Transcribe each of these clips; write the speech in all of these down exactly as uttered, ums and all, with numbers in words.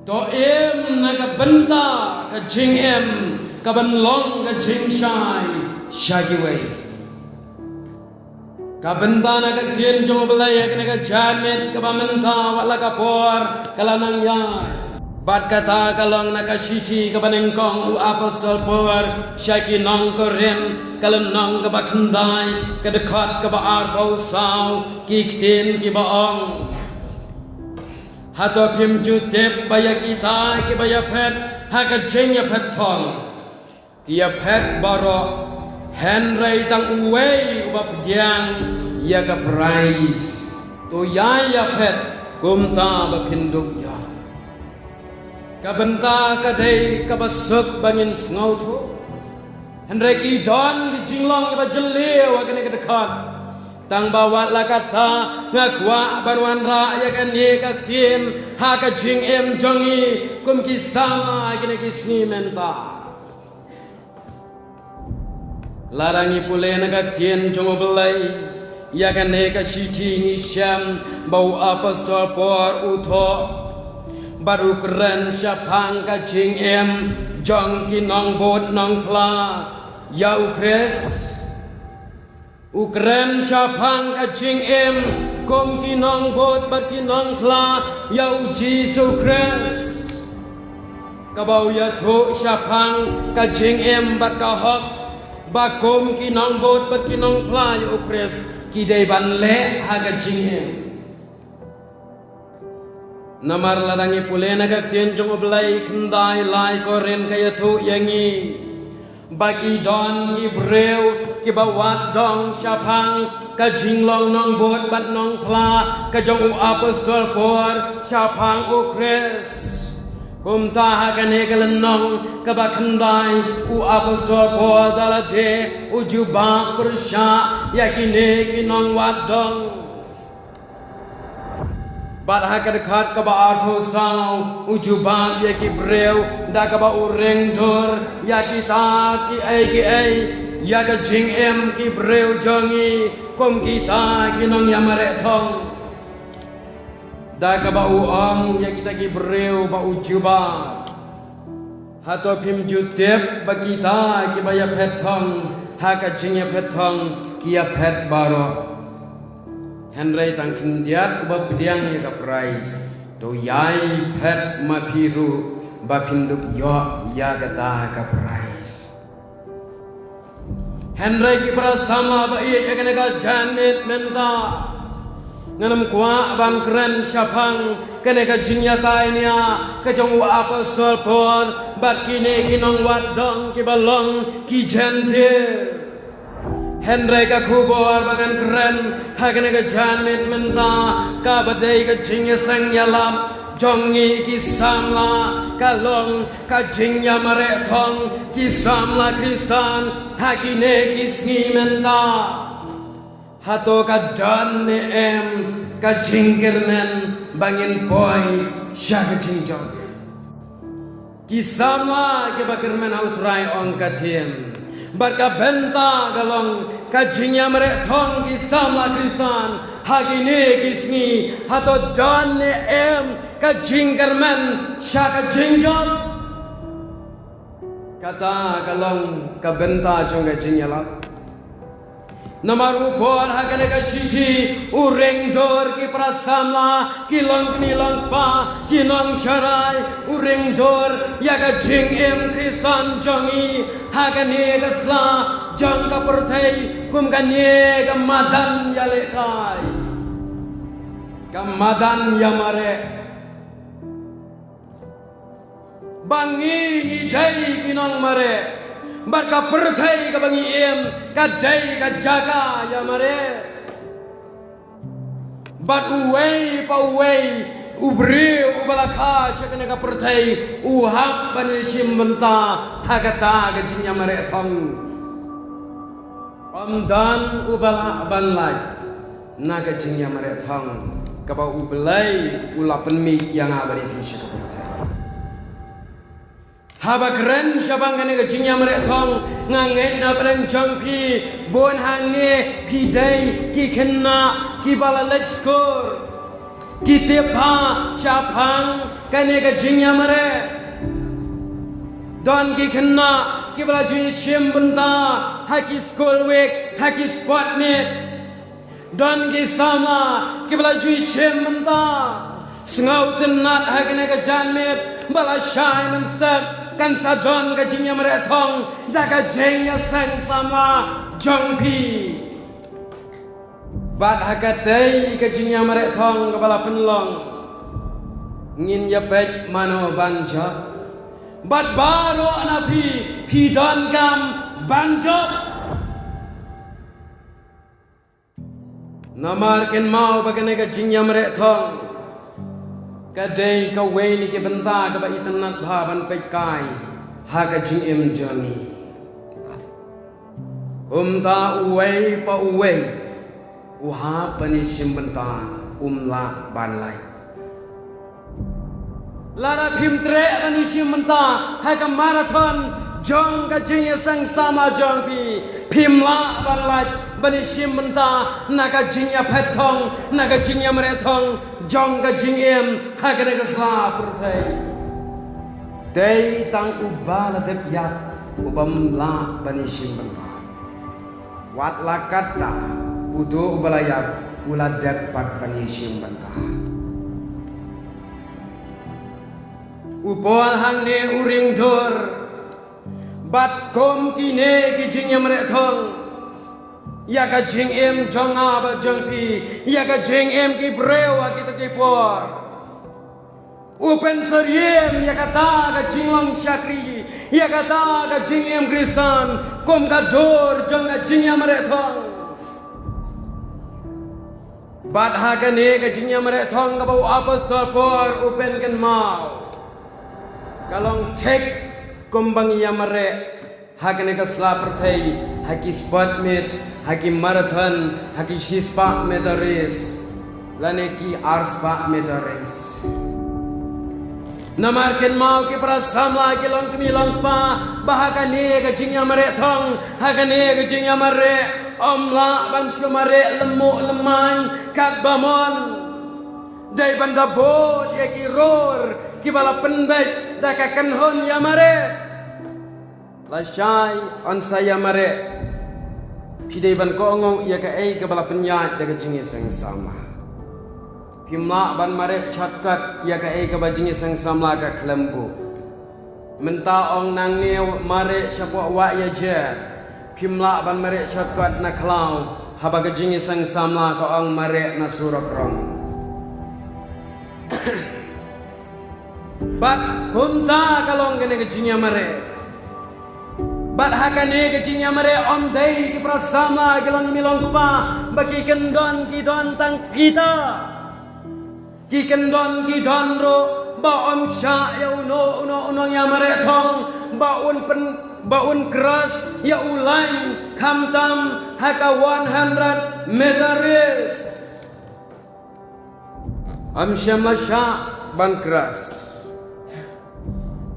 To im na ka bynta ka jingim ka ban long ka jingshai sha kiwei. Ka bynta na ka ktien jong U Blei ha kane ka janmiet kaba mynta, wat la ka por ka la nang ïaid. Bad kata ka long na ka shithi kaba nyngkong u apostol Paul sha ki nong Korinth, ka lynnong kaba khyndai, ka dkhot kaba arphew saw, ki ktien kiba ong: Hato phim ju tip ba ïa kita kiba ïaphet ha ka jingïaphet thong, ki ïaphet baroh, hynrei tang uwei uba pdiang ïa ka prais? To ïai ïaphet kumta ba phin dup ïa. Ka bynta ka dei kaba suk ba ngin sngewthuh. Hynrei ki don ki jinglong kiba jylliew ha kane ka dkhot. Tang ba wat la katta nga kwah ban wanrah ïa kane ka ktien ha ka jingim jong ngi kum ki samla ha kine ki sngi mynta. Lada ngi pule na ka ktien jong U Blei, ïa kane ka shithi ngi shem ba u apostol Paul u thoh bad u kren shaphang ka jingim jong ki nongbud nongphla ïa U Khrist. U kren shaphang ka jingim kum ki nongbud bad ki nongphla ïa U Jisu Khrist. Kaba u ïathuh shaphang ka jingim bad ka hok ba kum ki nongbud bad ki nongphla ïa U Khrist ki dei ban leh ha ka jingim. Namar lada ngi pule na ka ktien jong U Blei, khyndai lai Korinth ka ïathuh ïa ngi ba ki don ki briew kiba wad dong shaphang ka jinglong nongbud bad nongphla ka jong u apostol Paul shaphang U Khrist. Kumta ha kane ka lynnong kaba khyndai u apostol Paul da lade u jubab pyrshah ïa kine ki nongwad dong. Bad ha ka dkhot kaba arphew saw u jubab ïa ki briew da kaba u ring dur ïa kita kiei kiei ïa ka jingim ki briew jong ngi kum kita ki nongïamareh thong. Da kaba u ong ïa kita ki briew ba u jubab: Hato phim ju tip ba kita kiba ïaphet thong ha ka jingïaphet thong ki ïaphet baroh, hynrei tang khyndiat uba pdiang ïa ka prais? To ïai phet ma phi ruh ba phin dup ïoh ïa kata ka prais. Hynrei ki para samla ba ïeit ha kane ka janmiet mynta, ngan ym kwah ban kren shaphang kane ka jingïatai nia ka jong u apostol Paul bad kine ki nongwad dong kiba long ki Jentil. Hynrei ka khubor ba ngan kren ha kane ka janmiet mynta kaba dei ka jingïaseng ïalap jong ngi ki samla ka long ka jingïamareh thong ki samla Khristan ha kine ki sngi mynta. Hato ka don ne em ka jingkyrmen ba ngin poi sha ka jingjop? Ki samla kiba kyrmen ha U Trai ong ka ktien bad ka bynta ka long ka jingïamareh thong ki samla Khristan ha kine ki sngi. Hato don ne em ka jingkyrmen sha ka jingjop? Kata ka long ka bynta jong ka jingïalap. Namar u Paul ha kane ka shithi u ring dur ki para samla, ki long kmie long kpa, ki nongsharai, u ring dur ïa ka jingim Khristan jong ngi ha kane ka sla jong ka pyrthei kum kane ka madan ïalehkai, ka madan ïamareh. Ba ngi ngi dei ki nongmareh bad ka pyrthei kaba ngi im ka dei ka jaka ïamareh. Bad uwei pa uwei u briew uba la kha sha kane ka pyrthei u hap ban ïashim bynta ha kata ka jingïamareh thong. Ym don uba lah ban lait na ka jingïamareh thong kaba U Blei u la pynmih ïa nga bad ïa phi sha ka pyrthei. Haba kren shaphang kane ka jingïamareh thong, nga ngeit na pdeng jong phi bun hangne phi dei ki khynnah kiba la leit skul. Ki tip ba shaphang kane ka jingïamareh, don ki khynnah kiba la ju ïashim bynta ha ki School Week, ha ki Sport Meet. Don ki samla kiba la ju ïashim bynta. Sngewtynnat ha kane ka janmiet ba la shai mynstep kan sa don ka jingïamareh thong da ka jingïaseng samla jong phi. Bad ha katei ka jingïamareh thong kaba la pynlong, ngin ïapeit mano ban jop. Bad baroh na phi, phi donkam ban jop. Namar kynmaw ba kane ka jingïamareh thong ka dei kawei na ki bynta kaba itynnat bha ban peitkai ha ka jingim jong ngi. Kumta uwei pa uwei u hap ban ïashim bynta, um lah ban lait. Lada phim treh ban ïashim bynta ha ka marathon jong ka jingïaseng samla jong phi, phim lah ban lait ban ïashim bynta na ka jingïaphet thong, na ka jingïamareh thong jong ka jingim ha kane ka sla pyrthei. Dei tang uba la dep ïap u bym lah ban ïashim bynta. Wat la katta, uto uba la ïap u la dep pat ban ïashim bynta. U Paul hangne u ring dur bad kum kine ki jingïamareh thong ïa ka jingim jong nga bad jong phi, ïa ka jingim ki briew ha kita ki por. U pynsyriem ïa kata ka jinglong shakri, ïa kata ka jingim Khristan kum ka dur jong ka jingïamareh thong. Bad ha kane ka jingïamareh thong kaba u apostol Paul u pynkynmaw, ka long thik kumba ngi ïamareh ha kane ka sla pyrthei, ha ki Sport Meet, ha ki marathon, ha ki shispah meter race, lane ki arspah meter race. Namar kynmaw ki para samla, ki longkmie longkpa, ba ha kane ka jingïamareh thong, ha kane ka jingïamareh, ym lah ban shu mareh lymmuh lymmaiñ katba mon. Dei ban da bud ïa ki ror kiba la pynbeit da ka kynhun ïamareh. Lashai, yn sa ïamareh, phi dei ban kohnguh ïa kaei kaba la pynïaid da ka jingïaseng samla. Phim lah ban mareh shortcut ïa kaei kaba jingïaseng samla ka khlem buh. Mynta ong nangne mareh shapoh wah ïajer, phim lah ban mareh shortcut na khlaw haba ka jingïaseng samla ka ong mareh na surok rong. Bad kumta ka long kane ka jingïamareh. Bad ha kane ka jingïamareh ym dei ki para samla, ki longkmie longkpa ba ki kyndon, ki don tang kita. Ki kyndon, ki don ruh ba ym shah ïa uno uno u nongïamareh thong ba un pyn, ba un cross ïa u lain khamtam ha ka one hundred meter race. Ym shym la shah ban cross.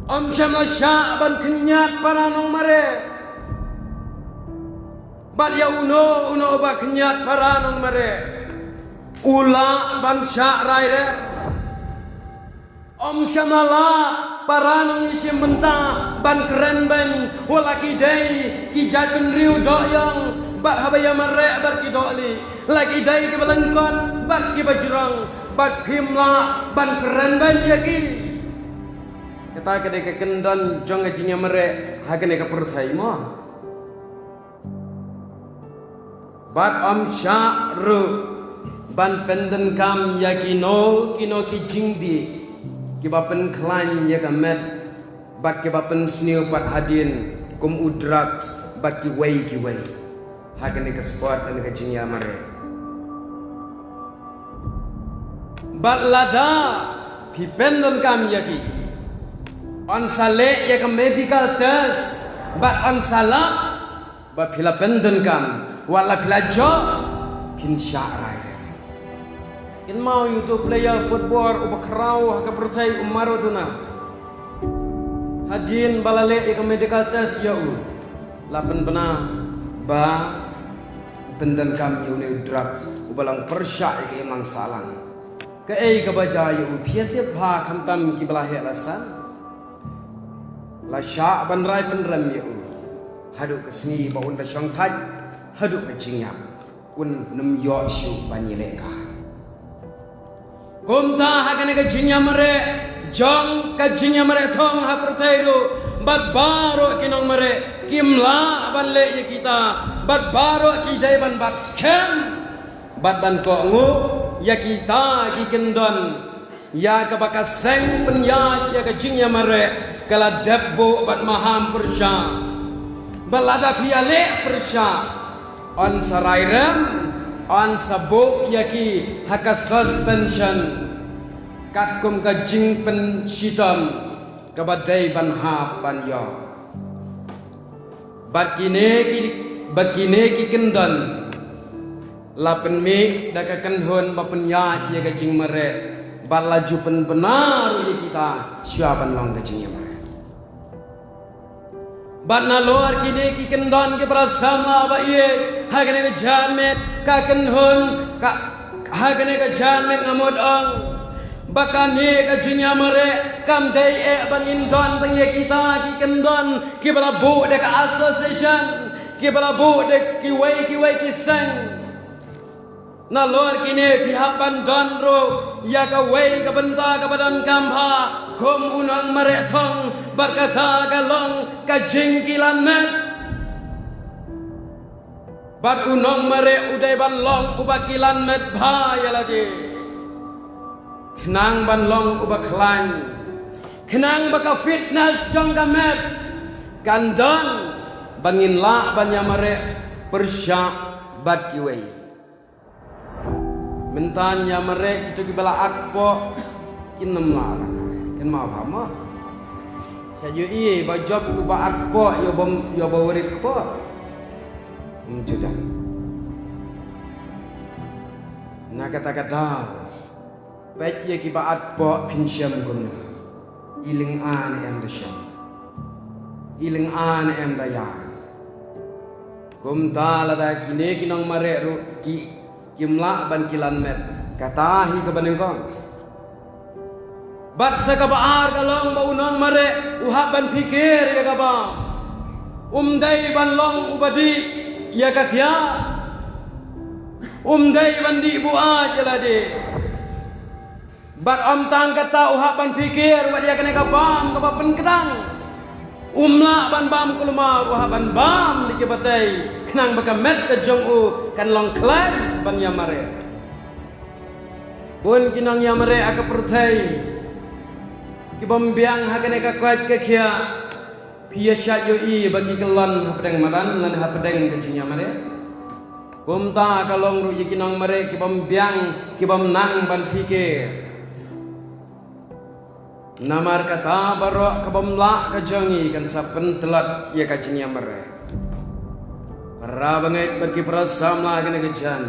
Ym shym la shah ban khynñiat para nongmareh. Bad ïa uno uno uba khynñiat para nongmareh u lah ban shah rai rem. Ym shym la lah para nongïashim bynta ban kren beiñ, wat la ki dei ki jaitbynriew doh ïong bad haba ïamareh bad ki dohlieh, la ki dei kiba lyngkot bad kiba jrong, bad phim lah ban kren beiñ ïa ki. Kata ka dei ka kyndon jong ka jingïamareh ha kane ka pyrthei mo. Bad ym shah ruh ban pyndonkam ïa kino kino ki jingdih kiba pynkhlaiñ ïa ka met bad kiba pynsniew pat hadien, kum u drugs bad kiwei kiwei ha kane ka sport, ha kane ka jingïamareh. Bad lada phi pyndonkam ïa ki, yn sa leh ïa ka medical test bad yn sa lap ba phi la pyndonkam, wat la phi la jop, phin shah rai rem. Kynmaw ïa uto u player football uba khraw ha ka pyrthei, u Maradona. Hadien ba la leh ïa ka medical test ïa u, la pynbna ba pyndonkam ïa une u drugs uba long pyrshah ïa ka imlang sahlang. Kaei kaba jia ïa u, phi ïa tip bha, khamtam kiba la heh la san. La shah ban rai pynrem ïa u haduh ka sngi ba un da shong thait haduh ka jingïap. Un nym ïoh shuh ban ïalehkai. Kumta ha kane ka jingïamareh jong ka jingïamareh thong ha pyrthei ruh, bad baroh ki nongmareh kim lah ban leh ïa kita, bad baroh ki dei ban bat skhem bad ban kohnguh ïa kita ki kyndon. Ïa kaba ka seng pynïaid ïa ka jingïamareh ka la dep buh bad maham pyrshah. Bad lada phi ïaleh pyrshah, yn sa rai rem, yn sa buh ïa ki ha ka suspension, katkum ka jingpynshitom kaba dei ban hap ban ïoh. Bad kine ki, bad kine ki kyndon la pynmih da ka kynhun ba pynïaid ïa ka jingmareh, bad la ju pynbna ruh ïa kita shuwa ban long ka jingïamareh. Bad nalor kine ki kyndon kiba la samla ba ïeit ha kane ka janmiet, ka kynhun ka, ha kane ka janmiet nga mut ong ba kane ka jingïamareh kam dei eh ba ngin don tang ïa kita ki kyndon kiba la buh da ka association, kiba la buh da kiwei kiwei ki seng. Nalor kine phi hap ban don ruh ïa kawei ka bynta kaba donkam bha kum u nongmareh thong, bad kata ka long ka jingkilan met. Bad u nongmareh u dei ban long uba kilan met bha ïa lade, khnang ban long uba khlaiñ, khnang ba ka fitness jong ka met kan don, ba ngin lah ban ïamareh pyrshah bad kiwei. Mynta ïamareh kito kiba la at kpoh kin nym lah ban mareh, kynmaw bha mo. Sha ïohi ba jop uba at kpoh ïa uba, ïa uba warit kpoh. Ym juda. Na kata ka daw, peit ïa kiba at kpoh phin shem kumno. I lynga ne em da shem, i lynga ne em da ïaid. Kumta lada kine ki nongmareh ruh ki, kim lah ban kilan met, kata hi kaba nyngkong. Bad sa kaba ar ka long ba u nongmareh u hap ban phikir ïa ka bam. Um dei ban long uba dih ïa ka kiad. Um dei ban dih buaid ïa lade. Bad ym tang kata, u hap ban phikir wat ïa kane ka bam kaba pynkdang. Um lah ban bam kulmar, u hap ban bam da kiba tei, khnang ba ka met ka jong u kan long khlaiñ ban ïamareh. Bun ki nongïamareh ha ka pyrthei kibym biang ha kane ka koit ka khiah. Phi ïa shah ïohi ba ki kyllon hapdeng madan lane hapdeng ka jingïamareh. Kumta ka long ruh ïa ki nongmareh kibym biang, kibym nang ban phikir. Namar kata baroh kabym lah ka jong ngi kan sa pyntlot ïa ka jingïamareh. Para bangeit bad ki para samla kane ka jan,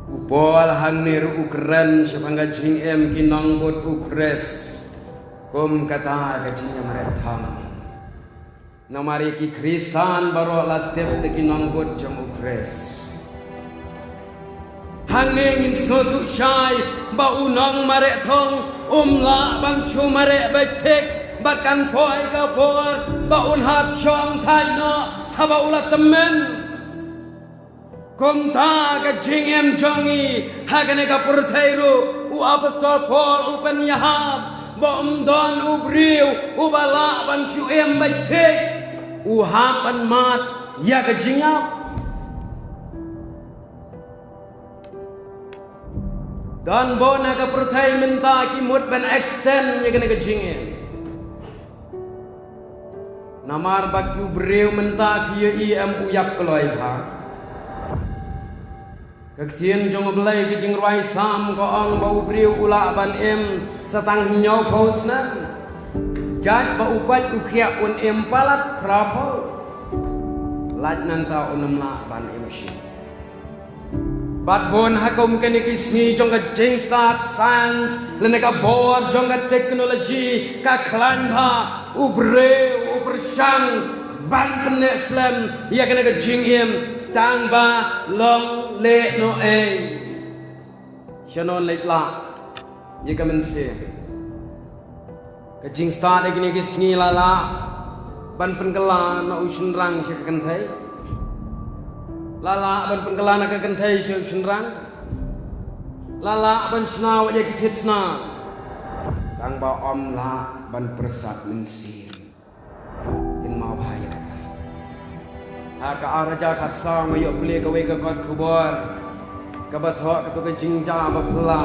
u Paul hangne ruh u kren shaphang ka jingim ki nongbud u Khrist kum kata ka jingïamareh thong. Namar ïa ki Khristan baroh la tip da ki nongbud jong u Khrist. Hangne ngin sngewthuh shai ba u nongmareh thong um lah ban shu mareh beit thik bad kan poi ka por ba un hap shong thait noh haba u la tymmen. Kumta ka jingim jong ngi ha kane ka pyrthei ruh, u apostol Paul u pynïahap ba um don u briew uba lah ban shu im beit thik, u hap ban mad ïa ka jingïap. Don bun ha ka pyrthei mynta ki mut ban extend ïa kane ka jingim. Namar ba ki u briew mynta phi ïohi em u ïap kloi bha. Ka ktien jong u Blei ka jingrwai Salm ka ong ba u briew u lah ban im sa tang hynñiewphew snem. Jait ba u koit u khiah un im palat phraphew. Lait nangta un ym lah ban im shuh. Bad bun ha kum kine ki sngi jong ka jingstad science lane ka bor jong ka technology ka khlaiñ bha, u briew u pyrshang ban pynneh slem ïa kane ka jingim tang ba long lehnohei. Shano leit lah ïa ka mynsiem. Ka jingstad ïa kine ki sngi la lah ban pynkylla na u shynrang sha ka kynthei. La lah ban pynkylla na ka kynthei sha u shynrang. La lah ban shna wat ïa ki thied sna. Tang ba ym lah ban pyrsad mynsiem. Kin mawbha ïa kata. Ha ka ar hajar khatsaw nga ïoh pule kawei ka kot khubor kaba thoh kato ka jingjia ba phylla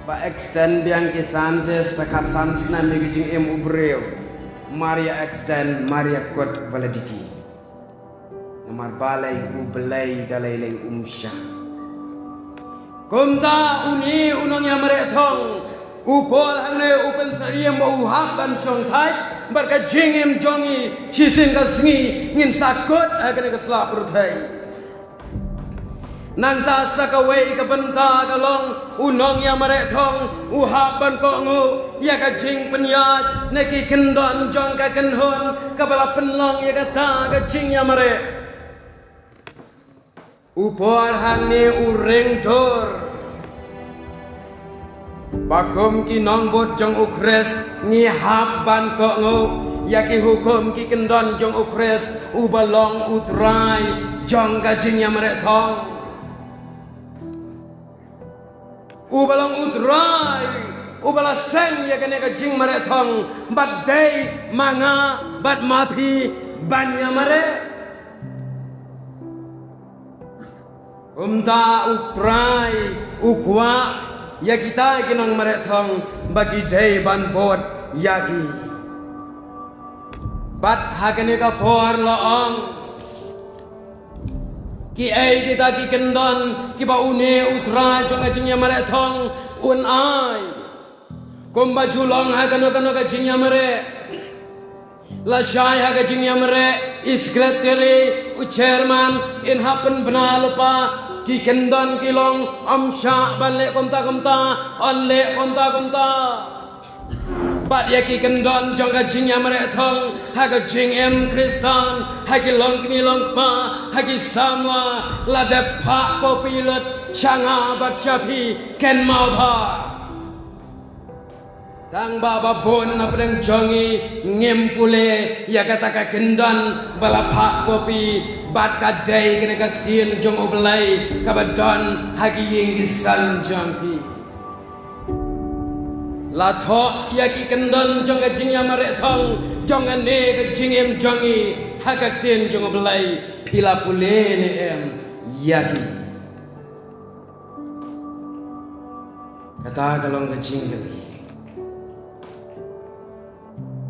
ba extend biang ki scientist sa khatsan snem ïa ka jingim u briew. Mar ïa extend, mar ïa kut validity. Namar balei? U Blei da lei lei um shah. Kumta une u nongïamareh thong, u Paul hangne u pynsyriem ba u hap ban shong thait bad ka jingim jong ngi. Shisien ka sngi ngin sa kut ha kane ka sla pyrthei. Nangta sa kawei ka bynta ka long, u nongïamareh thong u hap ban kohnguh ïa ka jingpynïaid na ki kyndon jong ka kynhun kaba la pynlong ïa kata ka jingïamareh. U Paul hangne u ring dur ba kum ki nongbud jong u Khrist ngi hap ban kohnguh ïa ki hukum ki kyndon jong u Khrist uba long u Trai jong ka jingïamareh thong. Uba long u Trai uba la seng ïa kane ka jingmareh thong bad dei ma nga bad ma phi ban ïamareh. Kumta u Trai u kwah ïa kita ki nongmareh thong ba ki dei ban bud ïa ki. Bad ha kane ka por la ong, kiei kita ki kyndon kiba une u Trai jong ka jingïamareh thong un ai? Kumba ju long ha kano kano ka jingïamareh, lashai ha ka jingïamareh, i secretary, u chairman, in hap pynbna lypa. Ki kyndon ki long, ym shah ban leh kumta kumta, yn leh kumta kumta. Bad ïa ki kyndon jong ka jingïamareh thong ha ka jingim Khristan, ha ki longkmie longkpa, ha ki samla, la dep phah copy lut sha nga bad sha phi, kin mawbha. Tang ba ba bun na pdeng jong ngi ngim pule ïa kata ka kyndon ba la phah copy, bad ka dei kane ka ktien jong U Blei kaba don ha ki ïing ki sem jong phi. La thoh ïa ki kyndon jong ka jingïamareh thong jong kane ka jingim jong ngi ha ka ktien jong U Blei, phi la pule ne em ïa ki? Kata ka long ka jingkylli.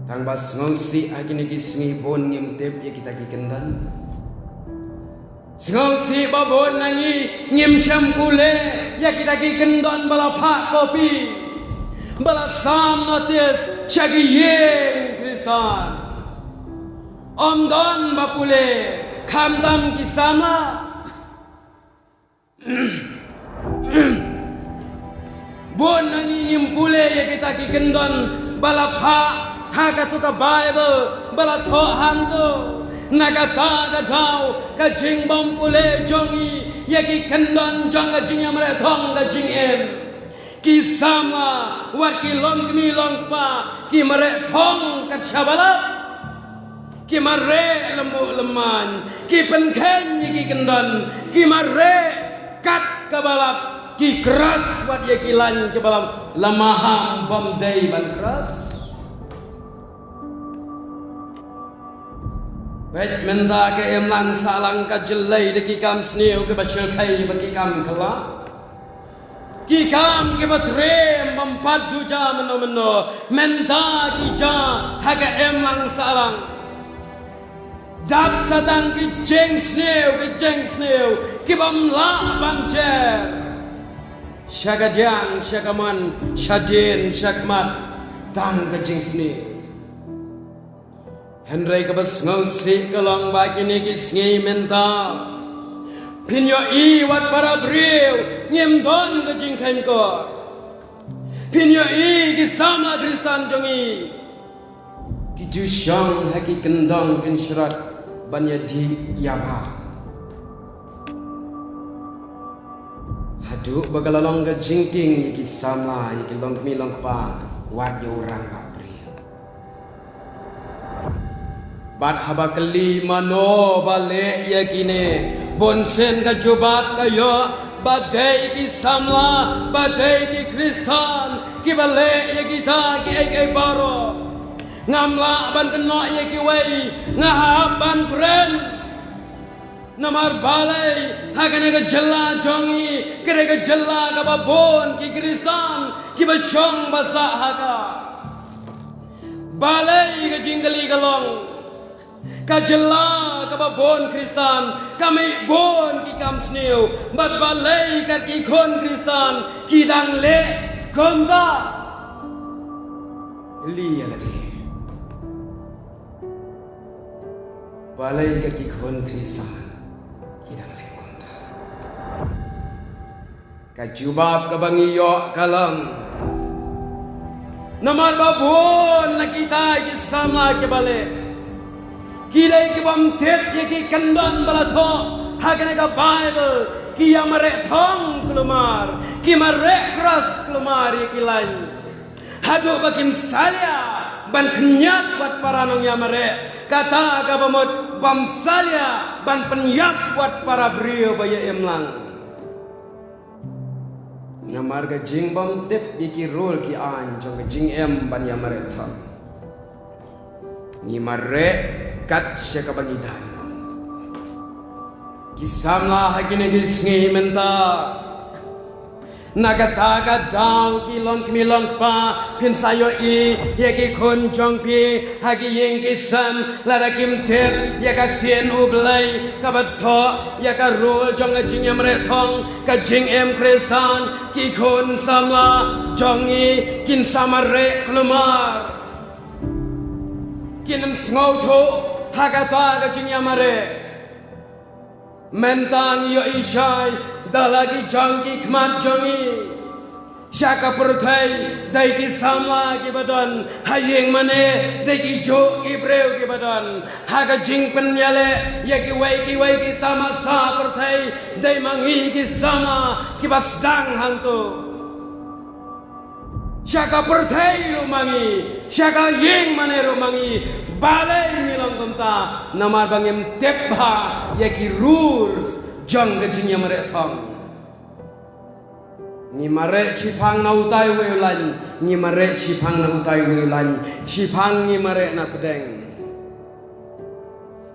Tang ba sngewsih ha kine ki sngi bun ngim tip ïa kita ki kyndon. Sngewsih ba bun na ngi ngim shym pule ïa kita ki kyndon ba la phah copy, ba la sam notice sha ki ïing Khristan. Ym don ba pule, khamtam ki samla. Bun na ngi ngim pule ïa kita ki kyndon ba la phah ha kato ka Baibl ba la thoh hangto. Na kata ka daw ka jingbym pule jong ngi ïa ki kyndon jong ka jingïamareh thong ka jingim. Ki samla wat ki longkmie longkpa ki mareh thong kat shaba lap. Ki mareh lymbuh lymman, ki pynkheiñ ïa ki kyndon, ki mareh kat kaba lap, ki kras wat ïa ki lain kiba lap, la maham bym dei ban kras. Peit mynta ka imlang sahlang ka jyllei da ki kam sniew kiba shyrkhei bad ki kam kylla. Ki kam kiba triem bym pat ju jia mynno mynno, mynta ki jia ha ka imlang sahlang. Dap sa tang ki jingsniew, ki jingsniew kibym lah ban jer. Sha ka diang, sha ka mon, sha dien, sha khmat, tang ka jingsniew. Hynrei kaba sngewsih ka long ba kine ki sngi mynta phin ïohi wat para briew ngim don ka jingkheiñ kor. Phin ïohi ki samla Khristan jong ngi ki ju shong ha ki kyndong kynshrot ban ïadih ïabam. Ha Haduh ba ka la long ka jingtieng ïa ki samla, ïa ki longkmie longkpa, wat ïa u rangbah briew. Bad haba kylli mano ba leh ïa kine, bunsien ka jubab ka ïoh ba dei ki samla, ba dei ki Khristan kiba leh ïa kita kiei kiei baroh. Ngam lah ban kynnoh ïa kiwei, nga hap ban kren. Namar balei ha kane ka jylla jong ngi, kane ka jylla kaba bun ki Khristan kiba shong ba sah ha ka. Balei ka jingkylli ka long, ka jylla kaba bun Khristan ka mih bun ki kam sniew, bad balei kat ki khun Khristan ki dang leh kumta? Kylli ïa lade. Balei kat ki khun Khristan ki dang leh kumta? Ka jubab kaba ngi ïoh ka long, namar ba bun na kita ki samla kiba leh, ki dei ki bym tip ïa ki kyndon ba la thoh ha kane ka Baibl, ki ïamareh thong kulmar, ki mareh kros kulmar ïa ki lain. Haduh ba kim salia ban khynñiat wat para nongïamareh, kata kaba mut bym salia ban pynïap wat para briew ba ïa im lang. Namar ka jingbymtip ïa ki rule ki aiñ jong ka jingim ban ïamareh thong, ngi mareh kat sha kaba ngi don. Ki samla ha kine ki sngi mynta, na kata ka daw ki longkmie longkpa, phin sa ïohi ïa ki khun jong phi ha ki ïing ki sem, lada kim tip ïa ka ktien U Blei kaba thoh ïa ka rule jong ka jingïamareh thong, ka jingim Khristan, ki khun samla jong ngi kin sa mareh kulmar. Kin ym sngewthuh ha kata ka jingïamareh. Mynta ngi ïohi shai da la ki jong ki khmat jong ngi. Sha ka pyrthei dei ki samla kiba don, ha ïing mane dei kijuh ki briew kiba don. Ha ka jingpynïaleh ïa kiwei kiwei ki tamasa pyrthei, dei ma ngi ki samla kiba sdang hangto. Sha ka pyrthei ruh ma ngi, sha ka ïing mane ruh ma ngi, balei ngi long kumta? Namar ba ngim tip bha ïa ki rules jong ka jingïamareh thong. Ngi mareh shiphang na utai uwei u lain, ngi mareh shiphang na utai uwei u lain, shiphang ngi mareh na pdeng.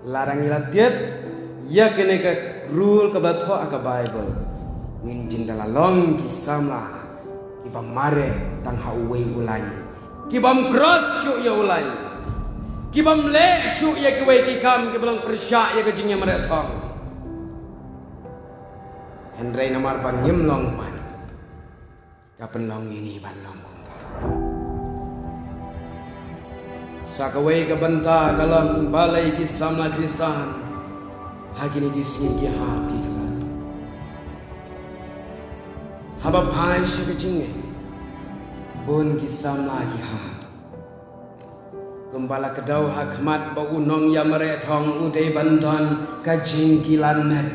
Lada ngi la tip ïa kane ka rule kaba thoh ha ka Baibl, ngin jin da la long ki samla kiba mareh tang ha uwei u lain, kibym cross shuh ïa u lain, kibym leh shuh ïa kiwei ki kam kiba long pyrshah ïa ka jingïamareh thong. Hynrei namar ba ngim long pat, ka pynlong ïa ngi ban long kumta. Sa kawei ka bynta ka long balei ki samla Khristan ha kine ki sngi ki hap ki khlad. Haba phai sha ka jingngeit, bun ki samla ki hap. Kumba la kdew ha khmat ba u nongïamareh thong u dei ban don ka jingkilan met,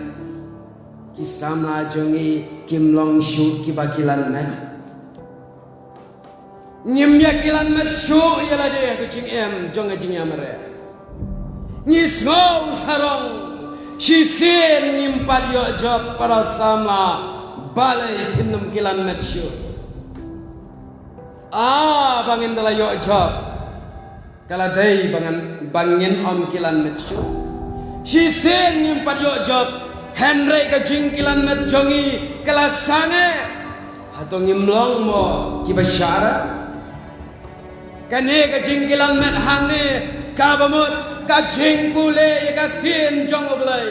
ki samla jong ngi kim long shuh kiba kilan met. Ngim ïa kilan met shuh ïa lade ha ka jingim jong ka jingïamareh. Ngi sngew sarong, shisien ngim pat ïoh jop para samla, balei phin ym kilan met shuh? Ah, ba ngin da la ïoh jop, ka la dei ba ngin, ba ngin ym kilan met shuh. Shisien ngim pat ïoh jop, hynrei ka jingkilan met jong ngi ka la sangeh. Hato ngim long mo kiba shah rem? Kane ka jingkilan met hangne kaba mut ka jingpule ïa ka ktien jong U Blei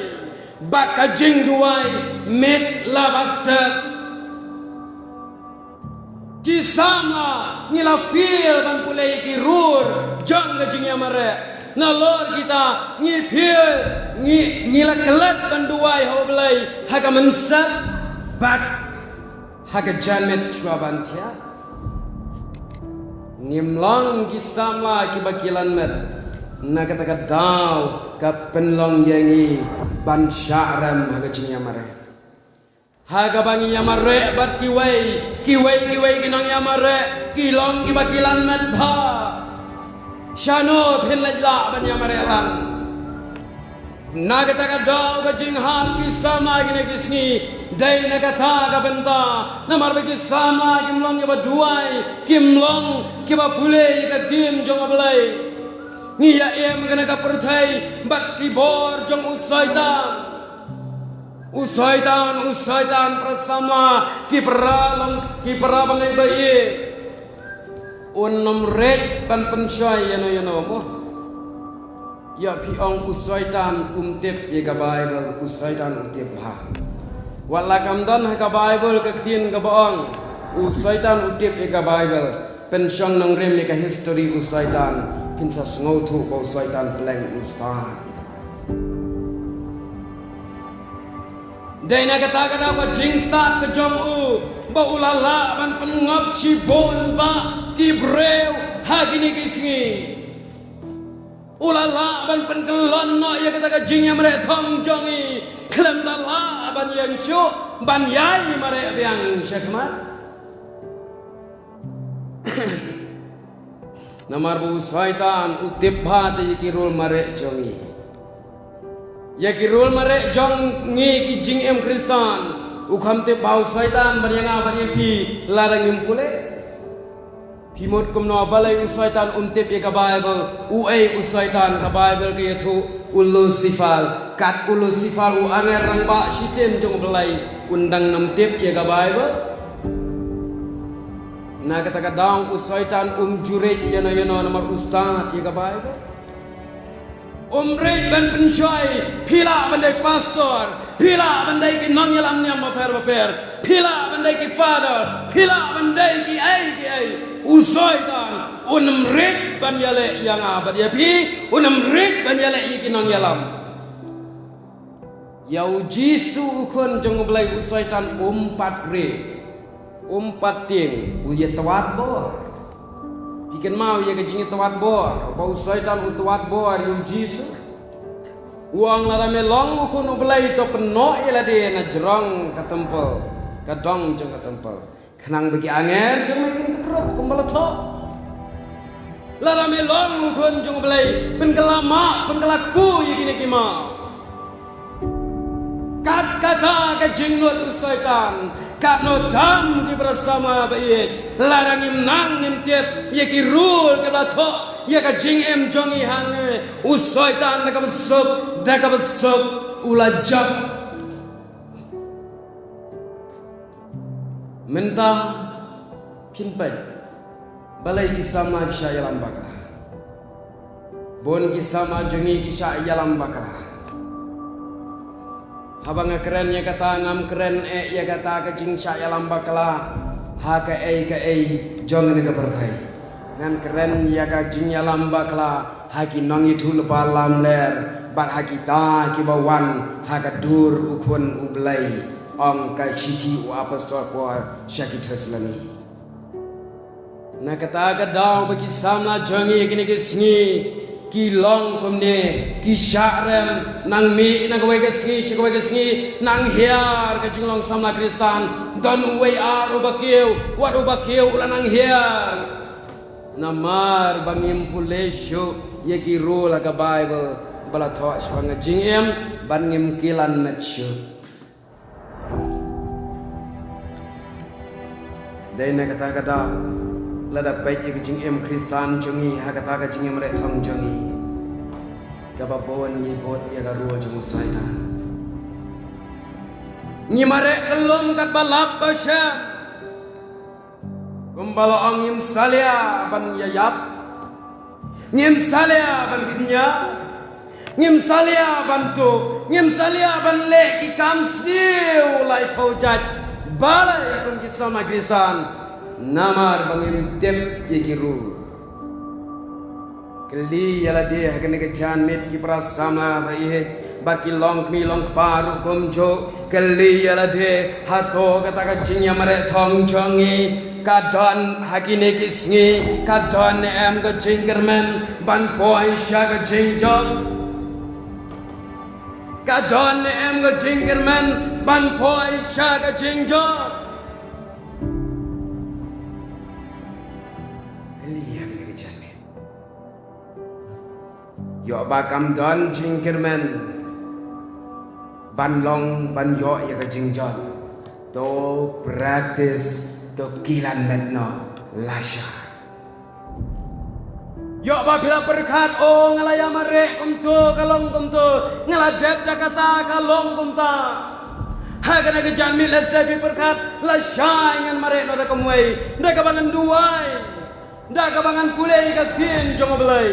bad ka jingduwai miet laba step. Ki samla ngi la fail ban pule ïa ki rule jong ka jingïamareh. Nalor kita ngi fail, ngi, ngi la klet ban duwai ha U Blei ha ka mynstep bad ha ka janmiet shuwa ban thiah. Ngim long ki samla kiba kilan met, na kata ka daw ka pynlong ïa ngi ban shah rem ha ka jingïamareh. Ha kaba ngi ïamareh bad kiwei, kiwei, kiwei ki nongïamareh, ki long kiba kilan met bha. Shano phin leit lah ban ïamareh lang? Na kata ka daw ka jinghap ki samla kine ki sngi, dei na kata ka bynta, namar ba ki samla kim long kiba duwai, kim long kiba pule ïa ka ktien jong U Blei. Ngi ïa im kane ka pyrthei bad ki bor jong u Soitan. U Soitan, u Soitan, para samla, ki para long, ki para bangeit ba ïeit. Un ym rit ban pynshoi ïano ïano mo. Ïa phi ong u Soitan um tip ïa ka Baibl, u Soitan u tip bha. Wat la kam don ha ka Baibl ka ktien kaba ong u Soitan u tip ïa ka Baibl. Pynshong nongrim ïa ka history u Soitan, phin sa sngewthuh ba u Soitan pleng u stad ïa ka Baibl. Dei na kata ka daw ka jingstad ka jong u ba u la lah ban pynngop shibun bah ki briew ha kine ki sngi. U la lah ban pynkyllon noh ïa kata ka jingïamareh thong jong ngi khlem da lah ban ïeng shuh ban ïai mareh biang shakhmat. Namar ba u Soitan u tip bha te ïa ki rul mareh jong ngi. Ïa ki rul mareh jong ngi ki jingim Khristan, u kham tip bha u Soitan ban ïa nga ban ïa phi lada ngim pule. Phi mut kumno balei u Soitan um tip ïa ka Baibl? Uei u Soitan? Ka Baibl ka ïathuh u Lucifer, kat u Lucifer u angel rangbah shisien jong U Blei, un dang nym tip ïa ka Baibl. Na kata ka daw u Soitan um ju rit ïano ïano namar u stad ïa ka Baibl. Um rit ban pynshoi, phi lah ban dei pastor, phi lah ban dei ki nongïalam niam bapher bapher, phi lah ban dei ki father, phi lah ban dei kiei kiei. U Soitan un ym rit ban ïaleh ïa nga bad ïa phi, un ym rit ban ïaleh ïa ki nongïalam. Ïa u Jisu u Khun jong U Blei u Soitan um pat rit, um pat tieng, u ïatwad bor. Phi kynmaw ïa ka jingïatwad bor ba u Soitan u twad bor ïa u Jisu? U ong, lada me long u Khun U Blei to pynnoh ïa lade na jrong ka templ, ka dong jong ka templ, khnang ba ki angel jong me kin kynrup kumba la thoh. Lada me long u Khun jong U Blei, pynkylla map, pynkylla kpu ïa kine ki map. Kat kata ka jingnud u Soitan, katno tam ki para samla ba ïeit, lada ngim nang ngim tip ïa ki rul kiba la thoh ïa ka jingim jong ngi hangne, u Soitan da kaba suk, da kaba suk u la jop. Mynta phin peit balei ki samla ki shah ïalam bakla. Bun ki samla jong ngi ki shah ïalam bakla. Haba nga kren ïa kata, ngam kren eh ïa kata ka jingshah ïalam bakla ha kaei kaei jong kane ka pyrthei. Ngan kren ïa ka jingïalam bakla ha ki nongïathuhlypa lamler bad ha kita kiba wan ha ka dur u Khun U Blei, ong ka shithi u apostol Paul sha ki Thessaloni. Na kata ka daw ba ki samla jong ngi kine ki sngi ki long kumne, ki shah rem, nang mih na kawei ka sngi sha kawei ka sngi, nang hiar ka jinglong samla Khristan. Don uwei ar uba kiew, wat uba kiew u la nang hiar. Namar ba ngim pule shuh ïa ki rul ha ka Baibl ba la thoh shaphang ka jingim, bad ngim kilan met shuh. Dei na kata ka daw, lada peit ïa ka jingim Khristan jong ngi ha kata ka jingïamareh thong jong ngi, kaba bun ngi bud ïa ka rul jong u Soitan. Ngi mareh kyllum katba lap ba shem. Kumba la ong, ngim salia ban ïaïap, ngim salia ban kñia, ngim salia ban tuh, ngim salia ban leh ki kam siew laiphew jait. Balei? Kum ki samla Khristan, namar ba ngim tip ïa ki rul. Kylli ïa lade ha kane ka janmiet, ki para samla ba ïeit bad ki longkmie longkpa ruh kumjuh. Kylli ïa lade, hato kata ka jingïamareh thong jong ngi ka don ha kine ki sngi, ka don ne em ka jingkyrmen ban poi sha ka jingjop? Ka don ne em ka jingkyrmen ban poi sha ka jingjop. Kali ïa kane ka janmiet. Ïoh ba kam don jingkyrmen ban long ban ïoh ïa ka jingjop. To practice, to kilan met noh lashai. Ïoh ba phi la pyrkhat, o nga la ïa mareh kumto ka long kumto, nga la dep da kata ka long kumta. Ha kane ka janmiet lehse phi pyrkhat, lashai ngan mareh noh da kumwei, da kaba ngan duwai, da kaba ngan pule ïa ka ktien jong U Blei.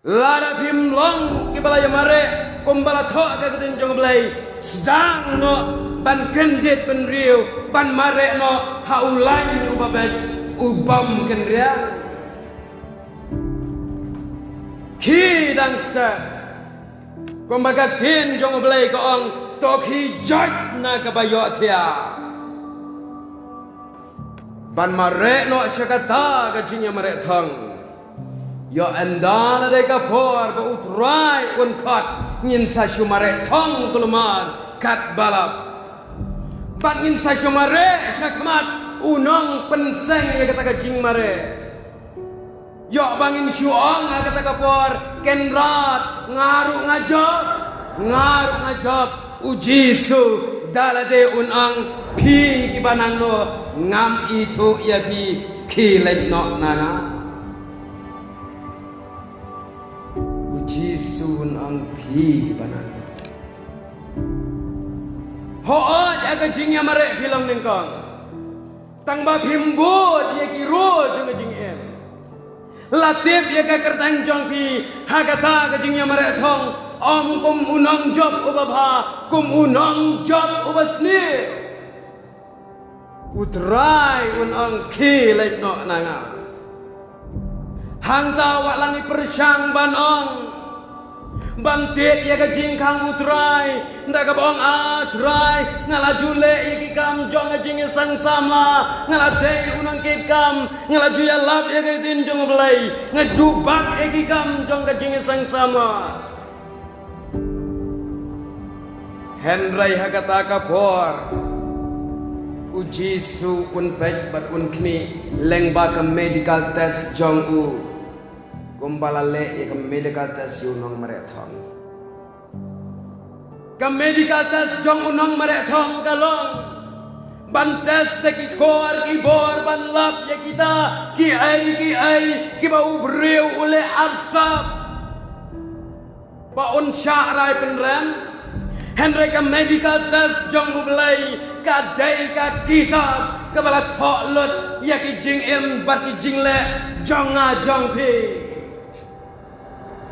Lada phim long kiba la ïa mareh kumba la thoh ka ktien jong U Blei, sdang noh ban kyndit bynriew ban mareh noh ha u lain uba beit, u bym kynriang. Khie dang step, kumba ka ktien jong U Blei ka ong, to khie joit na kaba ïohthiah ban mareh noh sha kata ka jingïamareh thong. Ïoh ynda la dei ka por ba U Trai un khot, ngin sa shu mareh thong kulmar katba lap. Bad ngin sa shu mareh sha khmat u nongpynseng ïa kata ka jingmareh. Ïoh ba ngin shu ong ha kata ka por, Kynrad, nga ruh nga jop, nga ruh nga jop. U Jisu da lade un ong, phi kiba nang noh, ngam ithuh ïa phi, khie leit noh na nga. U Jisu un ong, phi kiba nang noh. Hooid, ha ka jingïamareh phi long nyngkong. Tang ba phim bud ïa ki rule jong ka jingim. La tip ïa ka kyrteng jong phi ha kata ka jingïamareh thong, ym kum u nongjop uba bha, kum u nongjop uba sniew. U Trai un ong, khie leit noh na nga. Hangta wat la ngi pyrshang ban ong, ban tied ïa ka jingkhang U Trai, da kaba ong, a Trai, nga la ju leh ïa ki kam jong ka jingïaseng samla, nga la dei u nongkitkam, nga la ju ïalap ïa ka ktien jong U Blei, nga ju bat ïa ki kam jong ka jingïaseng samla. Hynrei ha kata ka por, U Jisu un peit bad un khmih lyngba ka medical test jong u. Kumba la leh ïa ka medical test ïa u nongmareh thong. Ka medical test jong u nongmareh thong ka long ban test ïa ki kor ki bor, ban lap ïa kita kiei kiei kiba u briew u leh arsap ba un shah rai pynrem. Hynrei ka medical test jong U Blei ka dei ka kitab kaba la thoh lut ïa ki jingim bad ki jingleh jong nga jong phi.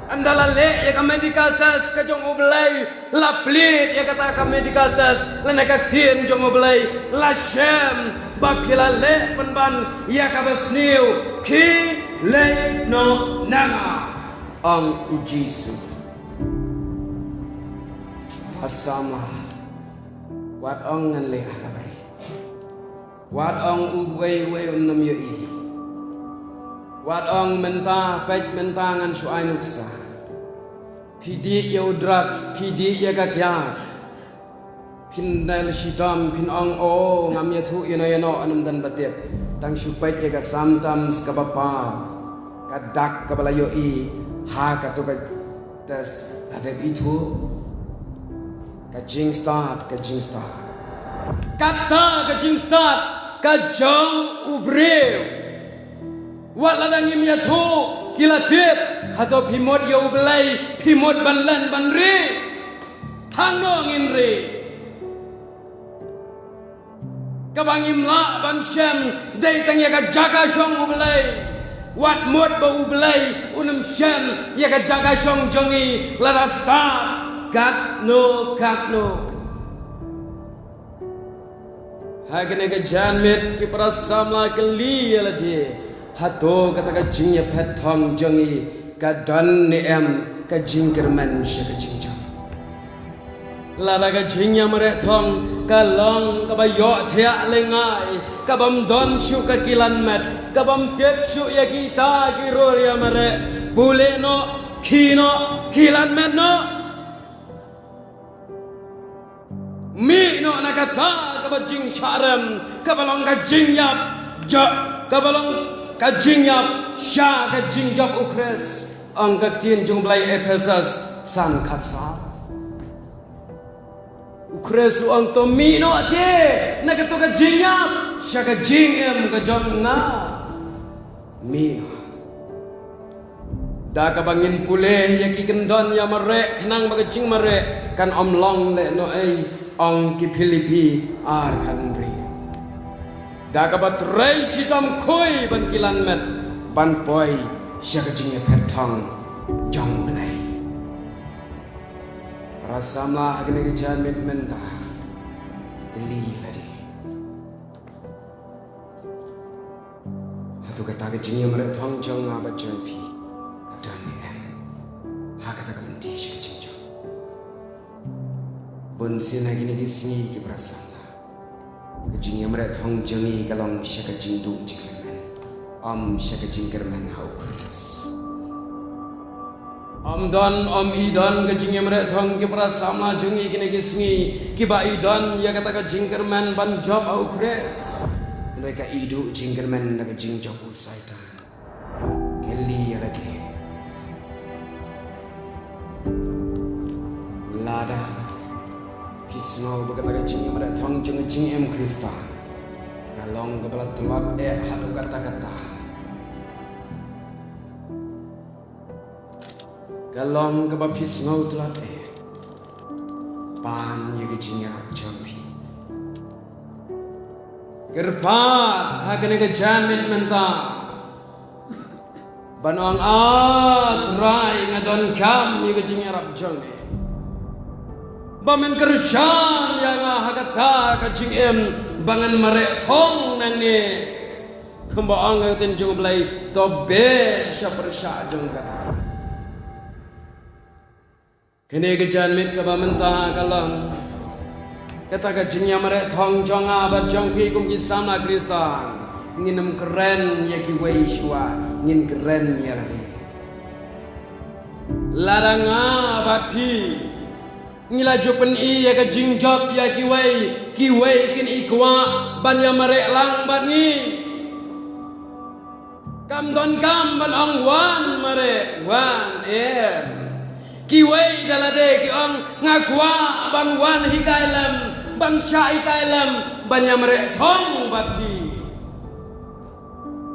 Ynda la leh ïa ka medical test ka jong U Blei, la plie ïa kata ka medical test lane ka ktien jong U Blei, la shem ba phi la leh pynban ïa kaba sniew, khie leit noh na nga, ong U Jisu. A samla, wat ong ngan leh ha kaba rit. Wat ong uwei uwei un ym ïohi. Wat ong mynta, peit mynta ngan shu ai nuksa. Phi dih ïa u drugs, phi dih ïa ka kiad. Phin dei la shitom, phin ong, o, ngam ïathuh ïano ïano, ngam don ba tip. Tang shu peit ïa ka symptoms kaba paw, ka dak kaba la ïohi ha kato ka test, la dep ithuh. Ka jingstad, ka jingstad. Kata ka jingstad ka jong u briew. Wat lada ngim ïathuh, ki la tip. Hato phi mut ïa U Blei, phi mut ban len ban ri? Hangno ngin ri? Kaba ngim lah ban shem dei tang ïa ka jaka shong U Blei. Wat mut ba U Blei un ym shem ïa ka jaka shong jong ngi lada stad katno katno. Ha kane ka janmiet, ki para samla, kylli ïa lade, hato kata ka jingïaphet thong jong ngi ka don ne em ka jingkyrmen sha ka jingjop? Lada ka jingïamareh thong ka long kaba ïohthiah lyngngai, kabym don shuh ka kilan met, kabym tip shuh ïa kita ki rule ïamareh, pule noh, khie noh, kilan met noh. Mih noh na kata kaba jingshah rem, kaba long ka jingïap, ja, kaba long ka jingïap sha ka jingjop U Khrist. Ong ka ktien jong U Blei Ephesus san khatsaw. U Khrist u ong to mih noh te na kato ka jingïap sha ka jingim ka jong nga. Mih noh. Da kaba ngin pule ïa ki kyndon ïa mareh khnang ba ka jingmareh kan ym long lehnohei, ong ki Philippi ar khatnriew. Da kaba trei shitom khuid ban kilan met ban poi sha ka jingïapher thong jong U Blei. Para samla ha kane ka janmiet mynta, kylli ïa lade. Hato kata ka jingïamareh thong jong nga bad jong phi ka don ne em ha kata ka lynti sha ka jingjop? Bun sien ha kine ki sngi ki para samla, ka jingïamareh thong jong ngi ka long sha ka jingduh jingkyrmen, ym sha ka jingkyrmen ha U Khrist. Ym don, ym i don ka jingïamareh thong ki para samla jong ngi kine ki sngi kiba i don ïa kata ka jingkyrmen ban jop ha U Khrist. Hynrei ka i duh jingkyrmen da ka jingjop u Saitan. Kylli ïa lade. Lada phi sngew ba kata ka jingïamareh thong jong ka jingim Khristan ka long kaba la tlot eh haduh katta katta, ka long kaba phi sngew tlot eh, pan ïa ka jingïarap jong phi. Kyrpad ha kane ka janmiet mynta ban ong, A Trai, nga donkam ïa ka jingïarap jong me, ba men kyrshan ïa nga ha kata ka jingim ba ngan mareh thong nangne. Kumba ong ka ktien jong U Blei, to beh sha pyrshah jong kata. Kane ka janmiet kaba mynta ka long kata ka jingïamareh thong jong nga bad jong phi kum ki samla Khristan. Ngin ym kren ïa kiwei shuwa, ngin kren ïa lade. Lada nga bad phi ngi la ju pyni ïa ka jingjop ïa kiwei, kiwei kin i kwah ban ïamareh lang bad ngi. Kam donkam ban ong wan mareh, wan em. Kiwei da lade ki ong nga kwah ban wan hikai lem, ban shah hikai lem, ban ïamareh thong bad phi.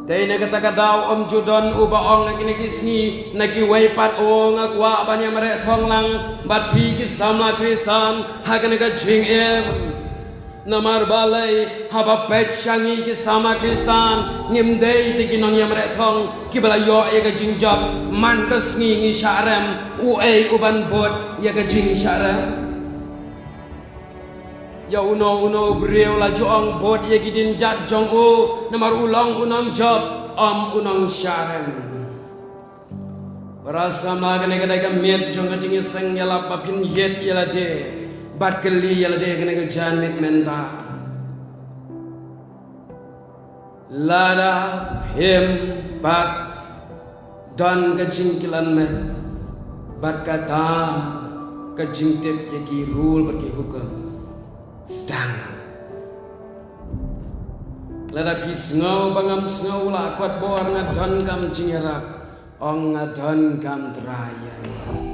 Te na kata ka daw ym ju don uba ong ha kine ki sngi na kiwei pat, o nga kwah ban ïamareh thong lang bad phi ki samla Khristan ha kane ka jingim. Namar balei haba peit sha ngi ki samla Khristan ngim dei te ki nongïamareh thong kiba la ïoh ïa ka jingjop, man ka sngi ngi shah rem, uei uban bud ïa ka jingshah rem? Ïa uno uno u briew la ju ong bud ïa ki dienjat jong u namar u long u nongjop, ym u nongshah rem. Para samla, kane ka dei ka miet jong ka jingïaseng ïalap ba phin ïeit ïa lade bad kylli ïa lade kane ka janmiet mynta. Lada phim pat don ka jingkilan met bad kata ka jingtip ïa ki rule bad ki hukum, sdang. Lada phi sngew ba ngam sngew la kot bor, nga donkam jingïarap, ong nga donkam Trai ïa ngi.